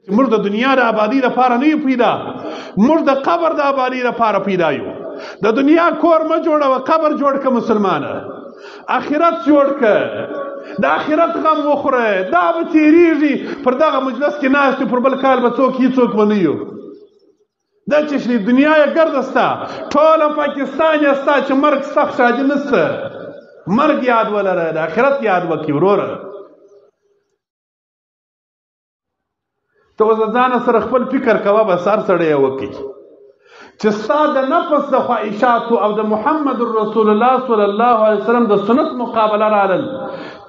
موږ د دنیا د آبادی لپاره نه یو پیدا، موږ د قبر د آبادی لپاره پیدا یو. د دنیا کور مه جوړوه، قبر جوړ که مسلمانه، آخرت جوړ که، د آخرت غم وخوره. دا به تېرېږي، پر دغه مجلس کې ناست یو، پر بل کال به څوک هېڅوک به نه یو. دا چې شي دنیا یې ګرده ستا، ټوله پاکستان یې ستا، چې مرګ ستا ښادي نسته. مرګ یاد ولره، د آخرت یاد وکړي وروره. ته اوس ځان سره خپل فکر کوه، بس هر سړی یې وکړي چې ستا د نفس د خواهشاتو او د محمد رسول الله صلی الله علیه وسلم د سنت مقابله رالل،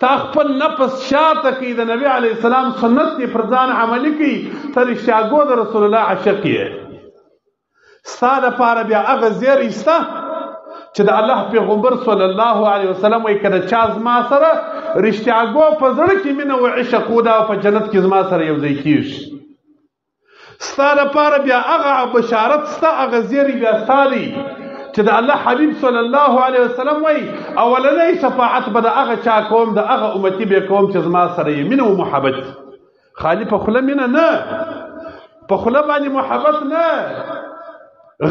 تا خپل نفس شاته کوي، د نبی علیه السلام سنت دې پر ځان عملي کوي، ته رښتیا ګو د رسول الله عاشق یې. ستا دپاره بیا هغه زیری سته چې د الله پیغمبر صلی الله علیه وسلم وایي که د چا زما سره رښتیا ګو په زړه کې مینه و عشق و، دا په جنت کې زما سره یو ځای کېږي. ستا دپاره بیا هغه بشارت سته، هغه زیری بیا ستا دی چې د الله حبیب صلی الله علیه وسلم وایي اولنی شفاعت به د هغه چا کوم، د هغه امتي به کوم چې زما سره یې مینه و محبت. خالي په خوله مینه نه، په خوله باندې محبت نه،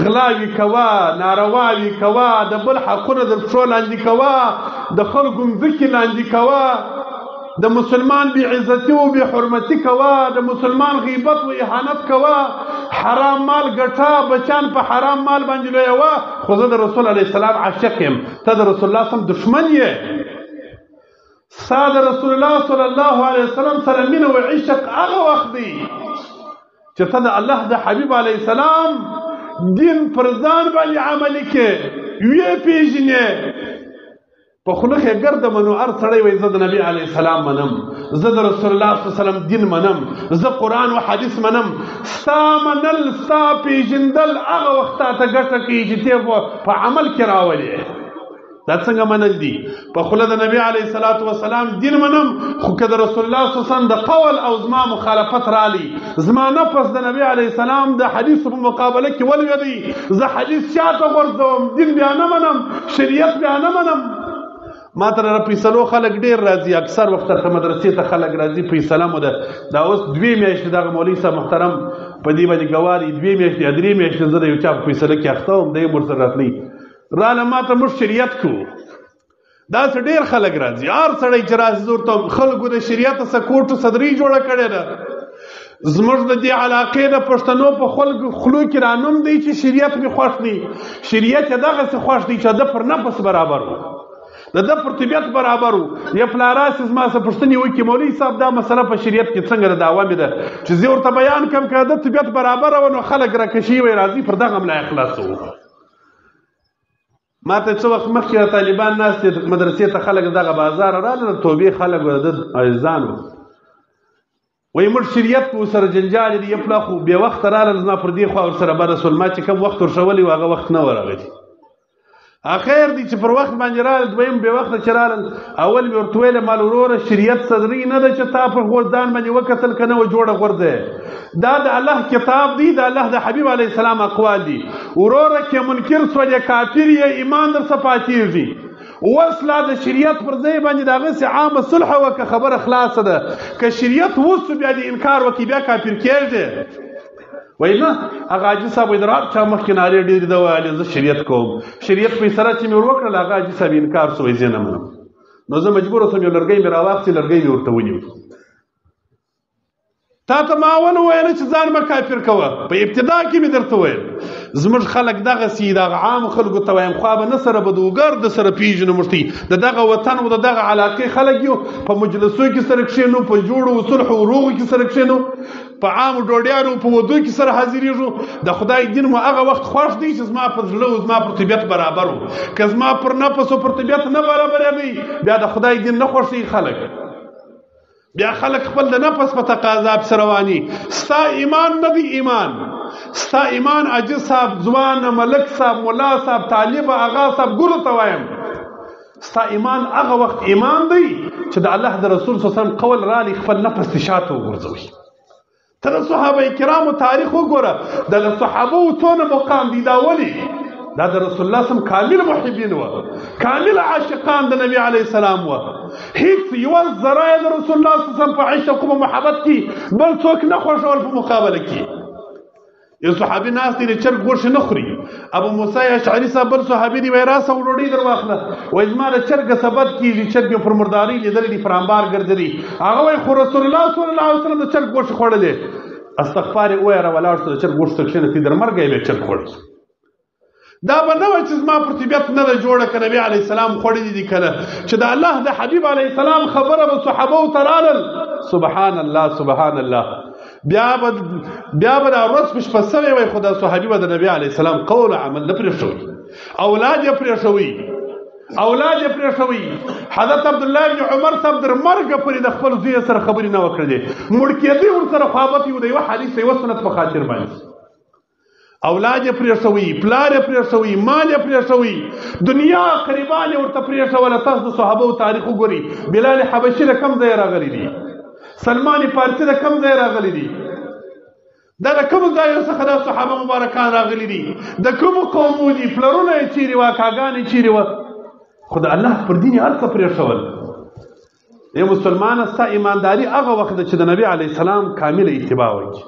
غلاوي کوه، نارواوي کوه، د بل حقونه د پښو لاندې کوه، د خلکو مځکې لاندې کوه، د مسلمان بې عزتي او بې حرمتي کوه، د مسلمان غیبت و اهانت کوه، حرام مال ګټه، بچان په حرام مال باندې لویوه. خو زه د رسول علیه السلام عاشق یم، ته د رسول الله سم دښمن یې. ستا د رسول الله صلی الله علیه وسلم سره مینه و عشق هغه وخت دی چې ته د الله د حبیب علیه السلام دین پر ځان باندې عملي کې، ویې پېژنې. په خوله کښې ګرده منو، هر سړی وایي زه د نبي علیه السلام منم، زه د رسول الله صلی الله علیه وسلم دین منم، زه قرآن و حدیث منم. ستا منل، ستا پېژندل هغه وخت تا ته ګټه کوي چې ته په عمل کې راولې. دا څنګه منل دي؟ په خوله د نبي علیه الصلاة والسلام دین منم، خو که د رسول الله صلی الله علیه وسلم د قول او زما مخالفت رالی، زما نفس د نبي علیه السلام د حدیث په مقابله کې ولوېدی، زه حدیث شاته غورځوم، دین بیا نه منم، شریعت بیا نه منم. ما ته را فیصلو خلک ډېر راځي، اکثر وخت ته مدرسې ته خلک راځي، فیصله مو ده. دا اوس دوې میاشتې دغه مولوي صاحب محترم په دې باندې ګواه دی، دوې میاشتې یا درې میاشتې زه د یو چا په فیصله کې اخته وم، دی هم ورسره راتلی، راله ما ته موږ شریعت کوو. داسې ډېر خلک راځي، هر سړی چې راځي زه ورته وایم، خلکو د شریعت څخه کوټو صدرۍ جوړه کړې ده. زموږ د دې علاقې د پښتنو په خلکو خولو کې را نوم دی چې شریعت مې خوښ دی. شریعت یې دغسې خوښ دی چې د پر نفس برابر و، د ده پر طبیعت برابر و. یا پلار راسي زما څخه پوښتنې وکړي، مولوي صاحب دا مسله په شریعت کې څنګه ده؟ دعوه مې ده چې زه ورته بیان کړم، که د طبیعت برابره وه نو خلک راکشي وایي راځي پر دغه هم لا خلاصوو. ما ته څه وخت مخکې طالبان ناست دي، مدرسې ته خلک دغه بازار راغلل، د توبې خلک وو، د ده عزیزان وو. وایي موږ شریعت کو سره جنجال دي، یو پلا خو بې وخته راغلل، زما پر دې خوا ورسره بده سول، ما چې کوم وخت ورښولی و هغه وخت نه و راغلی. اخر دی چې پر وخت باندې راغلل، دویم بې وخته چې راغلل، اول مې ورته ویل مال وروره شریعت صدري نه ده چې تا پر ځان باندې وکتل که نه و جوړه غورځې، دا د الله کتاب دی، د الله د حبیب علیه السلام اقوال دي. وروره که منکر سولې کافر یې، ایمان در څه پاتېږي. اوس لا د شریعت پر ځای باندې د هغسې عامه صلح وکړه، خبره خلاصه ده. که شریعت وسو بیا دې انکار وکړي، بیا کافر کېږي. وایي نه، هغه حاجي صاحب وایي د هر چا مخکې نارې ډېرې ده ویلې زه شریعت کوم، شریعت فیصله چې مې ور وکړله هغه حاجي صاحب انکار سو، وایي زه نه منم. نو زه مجبور سوم، یو لرګی مې راواخیست، لرګی مې ورته ونیو. تا ته ما ونه ویل چې ځان مه کافر کوه، په ابتدا کې مې درته ویل زموږ خلک دغسې دغه عام خلکو ته وایم، خوا به نه سره بدوګر د سره پېژنو، موږ ته د دغه وطن او د دغه علاقې خلک یو، په مجلسو کې سره کښېنو، په جوړو او صلح او روغو کې سره کښېنو، په عامو ډوډیانو په ودو کې سره حاضرېږو. د خدای دین مو هغه وخت خوښ دی چې زما پر زړه او زما پر طبیعت برابر و، که زما پر نفس او پر طبیعت نه برابرېدی بیا د خدای دین نه خوښوي خلک. بیا خلک خپل د نفس په تقاضا پسې رواني. ستا ایمان نه دی ایمان، ستا ایمان عاجز صاحب، ځوان ملک صاحب، ملا صاحب، طالب اغا صاحب، ګورو ته وایم، ستا ایمان هغه وخت ایمان دی چې د الله د رسول صلی الله علیه وسلم قول رالی خپل نفس ته شاته وغورځوي. ته د صحابه کرامو تاریخ وګوره، د صحابو څونه مقام دی، دا ولې؟ دا د رسول الله سم کامل محبین و، کامل عاشقان د نبی علیه السلام و. هیڅ یوه ذره یې د رسول الله صلی الله علیه وسلم په عشق او په محبت کې بل څوک نه خوښول په مقابله کې. یو صحابي ناست دی، د چرګ غوښې نه خوري. ابو موسی اشعري صاحب بل صحابي دی، وایي راسه ډوډۍ در واخله. وایي زما د چرګ سبد کېږي، چرګ مې پر مردارۍ لیدلی دی، پر انبار ګرځېدی. هغه وایي خو رسول الله صلی الله علیه وسلم د چرګ غوښې خوړلې. استغفار یې ووایه، راولاړ شو، د چرګ غوښې ته کښېنستی، در مرګه یې بیا چرګ خوړلی. دا به نه وه چې زما پر طبیعت نه ده جوړه که نبي علیه السلام خوړلي دي که نه، چې د الله د حبیب علیه السلام خبره به صحابو ته رالل. سبحان الله، سبحان الله. بیا به دا ورځ په شپه سوې وای، خو دا صحابي به د نبي علیه السلام قول او عمل نه پرېښوي، اولاد یې پرېښوي، اولاد یې پرېښوي. حضرت عبدالله بن عمر صاحب تر مرګه پورې د خپل زوی سره خبرې نه وکړلې، مړ کېدی ورسره خوابت یو د یوه حدیث یوه سنت په خاطر باندې. اولاد یې پرېښوي، پلار یې پرېښوي، مال یې پرېښوي، دنیا قریبان یې ورته پرېښوله. تاسو د صحابو تاریخ وګورئ، بلال حبشي له کوم ځایه راغلی دی، سلمان فارسي له کوم ځایه راغلی دی، دا د کومو ځایو څخه دا صحابه مبارکان راغلي دي، د کومو قومو دي، پلرونه یې چیرې وه، کاګانې چیرې وه. خو د الله پر دین یې هر څه پرېښول. ای مسلمانه، ستا ایمانداري هغه وخت ده چې د نبي علیه السلام کامله اتباع وکړي.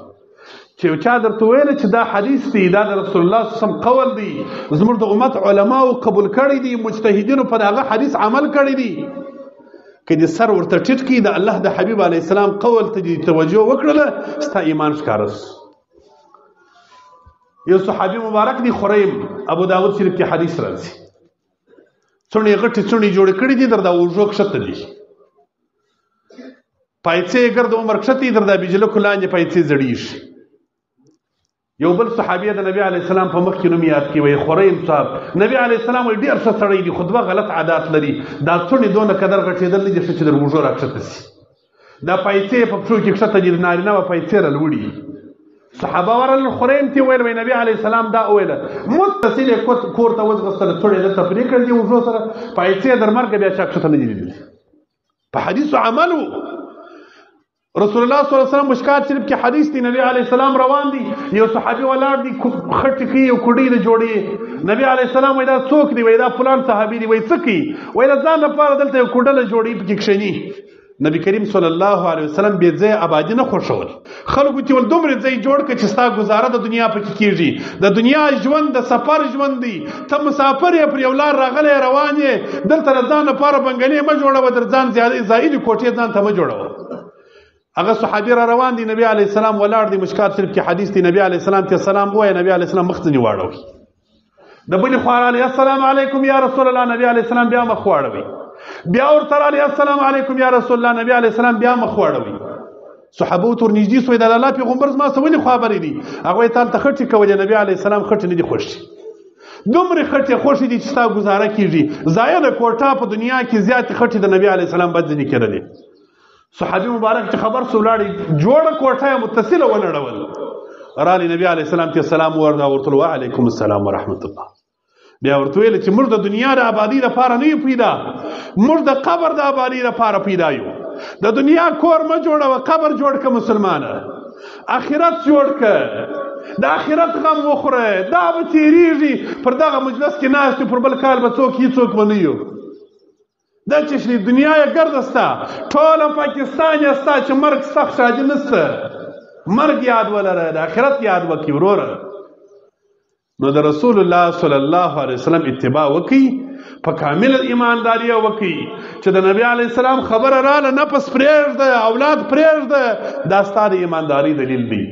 چې یو چا درته ویل چې دا حدیث دی، دا د رسول الله صلی الله علیه وسلم قول دی، زموږ د امت علماو قبول کړی دی، مجتهدینو پر هغه حدیث عمل کړی دی، که دې سر ورته ټیټ کړي، د الله د حبیب علیه السلام قول ته دې توجه وکړله، ستا ایمان ښکاره شو. یو صحابي مبارک دی، خریم، ابو داود شریف کې حدیث راځي، څوڼې غټې څوڼې جوړې کړې دي، در دا اوږو کښته دي، پایڅې یې ګرد عمر کښته دي، در دا بجلکو لاندې پایڅې زړېږي. یو بل صحابي د نبی علیه السلام په مخ کې نوم یاد کړي، وایي خریم صاحب، نبی علیه السلام وایي ډېر ښه سړی دی، خو دوه غلط عادات لري، دا څوڼې دونه قدر غټېدل نه دي ښه چې در اوږو راکښته شي، دا پایڅې یې په پښو کې کښته دي، نارینه وه پایڅې رالوړي. صحابه ورغلل، خریم ته ویل، وایي نبی علیه السلام دا وویله، متصل یې کور ته وځغستله، څوڼې دلته پرې کړل دي اوږو سره، پایڅې یې در مرګه بیا چا کښته نه دي لیدلي. په حدیثو عمل و. رسول الله صلی الله علیه وسلم مشکات شریف کې حدیث دی، نبی علیه السلام روان دی، یو صحابي ولاړ دی، خټې کوي، یو کوډۍ د جوړې. نبی علیه السلام وایي دا څوک دی؟ وایي دا فلان صحابي دی. وایي څه کوي؟ وایي د ځان لپاره دلته یو کوډله جوړوي، پکې کښېني. نبی کریم صلی الله علیه وسلم بې ځایه آبادي نه خوښول. خلکو ته ول دومره ځای جوړ کړه چې ستا ګزاره د دنیا پکې کېږي، د دنیا ژوند د سفر ژوند دی، ته مسافر یې، پر یو لار راغلی روان یې، دلته د ځان لپاره بنګلې مه جوړوه، در ځان زایدې کوټې ځان ته مه جوړوه. هغه صحابي را روان دی، نبی علیه السلام ولاړ دی، مشکات شریف کې حدیث دی، نبی علیه السلام ته سلام ووایه، نبی علیه السلام مخ ځنې واړوي. د بلې خوا راغلی، السلام علیکم یا رسول الله، نبی علیه السلام بیا مخ واړوي. بیا ورته راغلی، السلام علیکم یا رسول الله، نبی علیه السلام بیا مخ واړوي. صحابه ته ورنږدې سوی، د الله پیغمبر زما څه ولې خبرې دي؟ هغوی ته هلته خټې کولې، نبی علیه السلام خټې نه دي خوښې، دومره خټې خوښې دي چې ستا ګزاره کېږي. ضایع د کوټه په دنیا کې زیاتې خټې د نبی علیه السلام بد ځینې کېدلې. صحابي مبارک چې خبر سو لاړې، جوړه کوټه یې متصله ونړول. رالی نبی علیه السلام ته سلام ورته ورته وعلیکم السلام ورحمت الله. بیا ورته ویل چې موږ د دنیا د آبادۍ لپاره نه یو پیدا، موږ د قبر د آبادۍ لپاره پیدا یو. د دنیا کور مه جوړوه، قبر جوړ که مسلمانه، آخرت جوړ که، د آخرت غم وخوره، دا به تېرېږي. پر دغه مجلس کې ناست یو، پر بل کال به څوک هېڅوک به نه یو. دا چې شي دنیا یې ګرده ستا، ټوله پاکستان یې ستا، چې مرګ ستا ښادي نسته. مرګ یاد ولره، د آخرت یاد وکړي وروره. نو د رسول الله صلی الله علیه وسلم اتباع وکړي، په کامل ایمانداري وکړي، چې د نبی علیه السلام خبره راله، نفس پرېږده، اولاد پرېږده، دا ستا د ایمانداري دلیل دی.